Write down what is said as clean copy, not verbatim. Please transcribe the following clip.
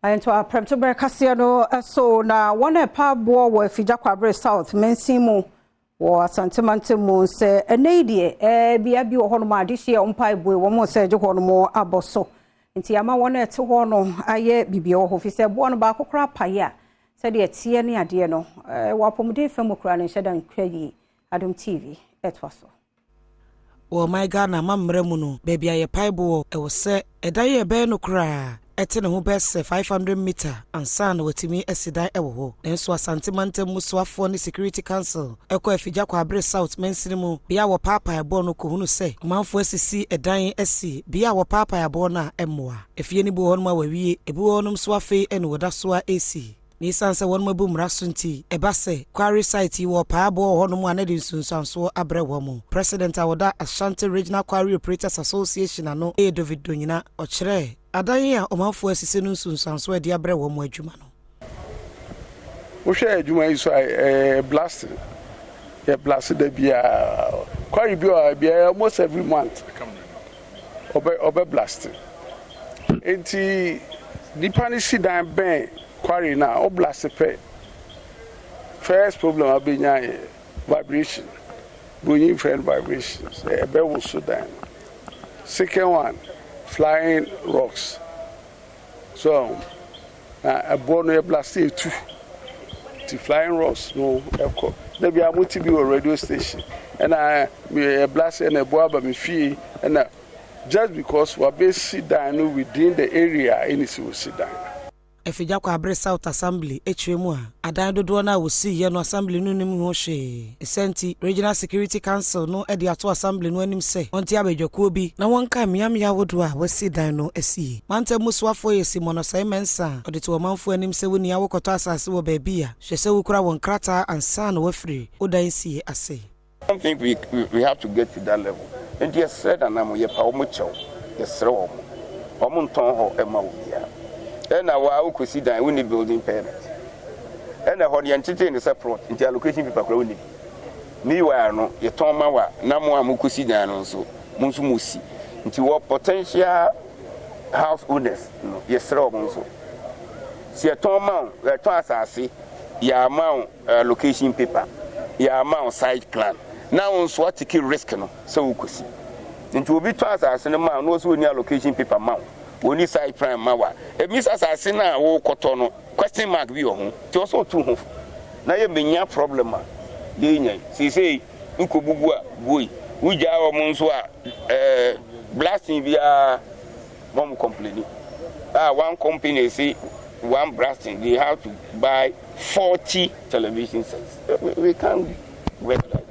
Nto aprɛmtoberɛ kaseɛ no so na wɔn a ɛpa aboɔ wɔ Afigya Kwabre South mansin mu wɔ Asante mantam mu sɛ ɛnɛ yi deɛ bea bi wɔ hɔnom a adehyeɛ a wɔmpae bue wɔn sɛ gye hɔnom abɔ so nti ama wɔn a ɛte hɔ no ayɛ biribi wɔ hɔ fi sɛ boɔ no baako koraa paeɛ a, sɛdeɛ ɛteɛ ne adeɛ no wɔ apɔmuden fam koraa no nhyɛ da nkwa yie. Adom TV ɛtoa so. Wɔ ɔman Ghana amammerɛ mu no, baabi a yɛpae boɔ, ɛwɔ sɛ ɛdan yɛ ɛbɛn no koraa ɛte ne ho bɛyɛ sɛ 500 meter ansa na watumi asi dan ɛwɔ hɔ. Nanso Asante mantam mu soafoɔ ne Security Council ɛkɔ Afigya Kwabre South mansini mu bea a wɔpaapae aboɔ no kɔhunu sɛ ɔmanfoɔ asisi ɛdan asi bea a wɔpaapae aboɔ no a ɛmmoa. Efie no bi wɔ hɔnom a wɔawie, ebi wɔ hɔnom nso afei ɛna wɔda so a ɛresi. Na esiane sɛ wɔn abu mmara so nti, ɛba sɛ quarry site yi wɔ paa aboɔ wɔ hɔnom a, na de nsunsuansoɔ abrɛ wɔn mu. President a wɔda Ashanti Regional Quarry Operators Association ano ɛyɛ David Donyina. Ɔkyerɛ adan a ɔmanfoɔ asisi no nsunsuansoɔ de abrɛ wɔn mu adwuma no. Wohwɛ adwuma yi so a, ɛyɛ blasting, yɛ blast da biara. Quarry bi wɔ biara, almost every month ɔbɛ blast. Nti nipa no si dan bɛn quarry na ɔblast pɛ, first problem a bɛnya yɛ vibration. Broni frɛ no vibration sɛ ɛbɛwoso dan no. Second one, flying rocks. So na ɛboɔ no yɛ blast etu ti, flying rocks no ɛkɔ. Dabi a mo ti bi wɔ radio station ɛna yɛ blast ɛna ɛboɔ aba mi fie, ɛna just because wabɛsi dan no within the area ɛni si wɔ dan. Afigya Kwabre South Assembly akyerɛ mu a, adan dodoɔ no a wɔsiiɛ no, assembly no nim ho hwee. Ɛsɛ nti Regional Security Council no de ato assembly no anim sɛ ɔnte abadwakuo bi na wɔnka mmeammea ahodoɔ a wɔasi dan no asie. Mantam mu soafoɔ yɛ Simon Ɔsɛe Mɛnsa a ɔde to ɔmanfoɔ anim sɛ wo nua wokɔtɔ asase wɔ baabi a, hwɛ sɛ wokura wɔn krataa ansa na woafiri wo dan sie ase. I don't think we have to get to that level. Nti yɛsrɛ nananom, yɛpa wɔn kyɛw, yɛsrɛ wɔn ntɔn hɔ ɛma obiara. Ɛna waa wokɔsi dan, wonni building permit. Ɛna hɔ no yɛntete ne sɛ plot, nti allocation paper koraa wonni bi. Meanwhile no, yɛtɔn ma wa na mo a mokɔsi dan no nso, mo nso mo si. Nti wɔ potential house owners no, yɛsrɛ wɔn nso. Sɛ yɛtɔn ma wo, yɛtɔn asase, yɛama wo allocation paper, yɛama wo site plan, na wo nso atake risk no sɛ wokɔsi. Nti obi tɔ asase no ma wo na wɔsɛ wɔni allocation paper ma wo, wɔni site plan ma wo a, ɛmi sɛ asase no a wokɔtɔ no, question mark bi wɔ ho. Nti ɔsɛ ɔtu ho na yɛmmɛnya problem a yɛnya yi. Seesei wokɔbubu a buoi, wogyaa wɔn nso a, blasting biara wɔn complain. Ah, one company say one blasting they have to buy 40 television sets. We can't work like that.